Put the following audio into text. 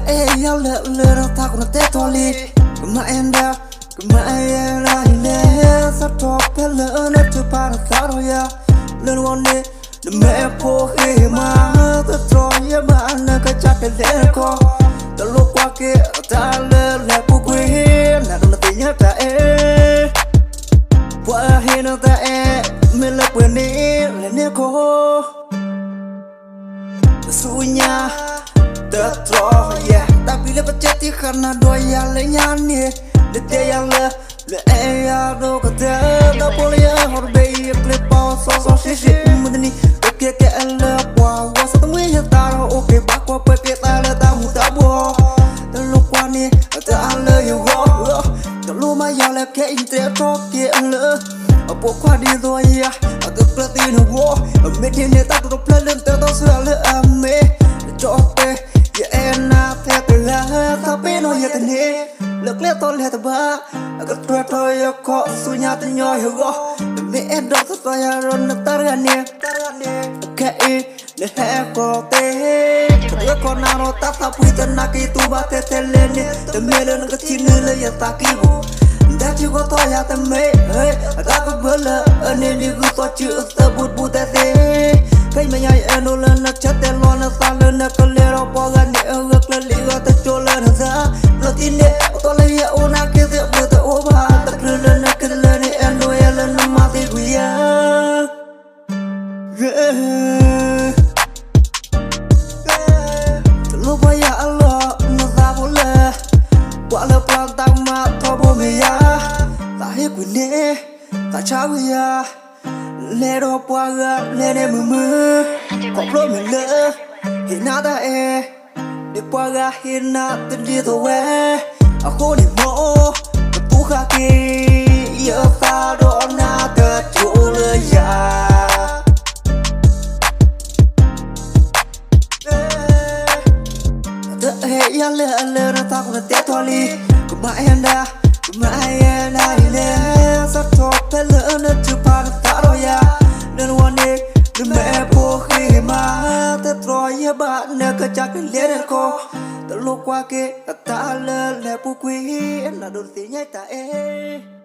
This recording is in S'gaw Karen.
အဲၣ်ယၤလၢလၢတၢ်သးကနတဲထီၣ်လံ, ကမၤအဲၣ်ဒၣ်, ကမၤအဲၣ်ဒၣ်အံၤလဲၣ်, စးထီၣ်ဖဲလၢနထုးဖးနသးဒီးယၤ, လၢနဂီၢ်န့ၣ်, နမ့ၢ်ဖိဃ့မး, သတြီၤယဲဘၣ်နကစၢ်ကလဲၤနခီ, တလိၣ်ကွၢ်က့ၤတၢ်လၢလဲၤပူၤကွံာ်, နဒိးနသ့ၣ်ညါတၢ်အဲၣ် ပှၤဟ့ၣ်နတၢ်အဲၣ်, မ့ၢ်လၢပှဲၤန့ၣ်လဲၤန့ၢ်ခီ, ဆူညါ, တတြီၤယဲ, တၢ်ပျံၤလၢပကဲတံၢ်ဃာ်နၤဒီးယၤလၢညါန့ၣ်, နတဲယၤလၢ, နအဲၣ်ယၤဒီးကတၢၢ်, တၢ်ဖိလၢယဟဲဟီၣ်တဘ့ၣ်အံၤ အကျဲပာ်အီၤစီစီဆှံဆှံ, မုၢ်တနံၤ, တကဲကဲလၢပှၤဂီၢ် စးတမှံယသးဒီးအိၣ်က့ၤဘၣ်ကွၢ်ပှဲၤက့ၤသးလၢတၢ်မူၤတၢ်ဘှီၣ်, တလိၣ်ကွၢ်န့ၣ်, တၢ်လၢယဂီၢ် တလိၣ်မၤယၤလၢခဲအံၤတဲထီၣ်က့ၤလၢ, အပိာ်ခွါဒ်သိးယၤ, အကကျၢၤသံနဂီၢ်, မ့ၢ်ဒ်န့ၣ်တၢ်တဖျၢၣ်လၢနတဲသီဆူယၤလၢအမ့ၢ်, ကၠီတဲ, ယအဲၣ်နၤထဲတဂၤ, သးပ့ၤနီၣ်ယဲတန့ၢ်, လၢကျဲထီၣ်လဲၤတဘၣ်, အကတွဲထီၣ်ယခီၣ်ဆူညါတညီယဂီၢ်, မ့ၢ်အဲၣ်ဒိးသတြီၤယၤဒီးနတၢ်တဂၤန့ၣ်, ခဲအံၤ, နဟဲဃီၤသ့ တဂၢၢ်ခီနၤဒီးတၢ်သးဖှံသနာ်က့ တူၢ်ဘၣ်ထဲထဲလဲၣ်န့ၣ် တမ့ၢ်လၢနကထံၣ်နုာ်လၢယသးကံၢ်ပူၤ, နတၢ်ထံၣ်ဃီထီၣ်ယၤတမ့ၢ်, အတၢ်ကဘၢလၢအန့ၣ်ဒ်ဂုၢ်သီၣ်စုအသၢဘူးတဘူးတဲသ့, ဖဲမ့ၢ်ညါယအဲၣ်ဒိးလၢနဆၢတဲာ်လီၤနသးလၢနကလဲၤဒီးပှၤဂၤန့ၣ် အဂၢၢ်ကျၢၤလံဂၢၢ်တကၠိလၢနသး, ဘျီတံၢ်န့ၣ် အသီလၢယအိၣ်နာ်က့သ့ၣ်ဘျုးတအိၣ်ဘၣ် တချုးလၢနကလဲၤန့ၣ် အဲၣ်ဒိးယၤလၢနမၤသံကွံာ်ယၤ တလိၣ်ပှၤယၤအလီၢ်နသးဖိလၢ, ပှၤလၢပျၢ်တၢ်မၤထီဘိမ့ၢ်ယၤ, သးဟ့ၣ်ကွံာ်န့ၣ်, သးဆါဝံၤယၤ, လဲၤဒီးပှၤဂၤလဲၤန့ၣ်မုာ်မုာ်, ခီဖျိမ့ၢ်လၢ, ဟ့ၣ်နၤတၢ်အဲၣ်, ဒ်ပှၤဂၤဟ့ၣ်နၤတဒ်သိးဝဲ, အဃိန့ၣ်မ်, ကတူၢ်ဃာ်က့ၤ, ယသးဒီးနၤတကၠိလၢယၤ တအဲၣ်ယၤလၢအလၢနသးကနတဲထီၣ်လံ, ကမၤအဲၣ်ဒၣ်, ကမၤအဲၣ်ဒၣ်အံၤလဲၣ်, စးထီၣ်ဖဲလၢနထုးဖးနသးဒီးယၤ, လၢနဂီၢ်န့ၣ်, နမ့ၢ်ဖိဃ့မး, တတြီၤယဲဘၣ်နကစၢ်ကလဲၤနခီ, တလိၣ်ကွၢ်က့ၤအတၢ်လၢလဲၤပူၤကွံာ်, နဒိးနသ့ၣ်ညါတၢ်အဲၣ်